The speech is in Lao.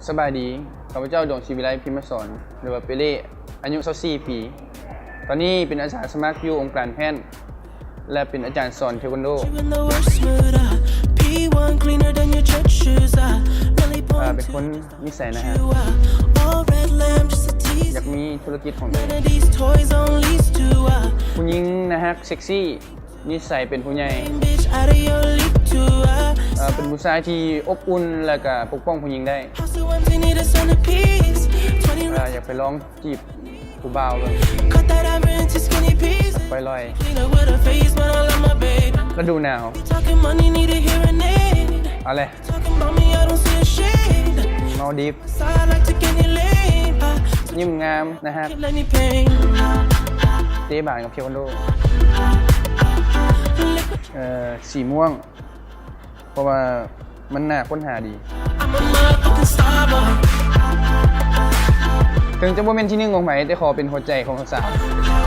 ສະບາຍດີ, ຂ້າພະເຈົ້າ ດວງສີວິໄລ ພິມມະສອນ ຫຼືວ່າເປເລ, ອາຍຸຊາວສີ່ປີ. ຕອນນີ້ເປັນອາສາສະໝັກຢູ່ອົງການແພດ ແລະ ເປັນອາຈານສອນເທຄວັນໂດ. ເປັນຄົນນິໄສໜ້າຮັກ, ຢາກມີທຸລະກິດຂອງຕົວເອງ. ຜູ້ຍິງໜ້າຮັກ ເຊັກຊີ, ນິໄສເປັນຜູ້ໃຫຍ່, ເປັນຜູ້ຊາຍທີ່ອົບອຸ່ນ ແລະ ກະປົກປ້ອງຜູ້ຍິງໄດ້. ຢາກໄປລອງຈີບຜູ້ບ່າວເບິ່ງ. ປອຍລອຍ ລະດູໜາວ. ເອົາແຫຼະ. ມາລດີຟ. ຍິ້ມງາມ ໜ້າຮັກ. ເຕະບານກັບເທຄວັນໂດ. ເອີ ສີມ່ວງ ເພາະວ່າມັນໜ້າຄົ້ນຫາດີ. ເຖິງຈະບໍ່ແມ່ນທີໜຶ່ງຂອງໃຜ ແຕ່ຂໍເປັນຫົວໃຈຂອງສາວ.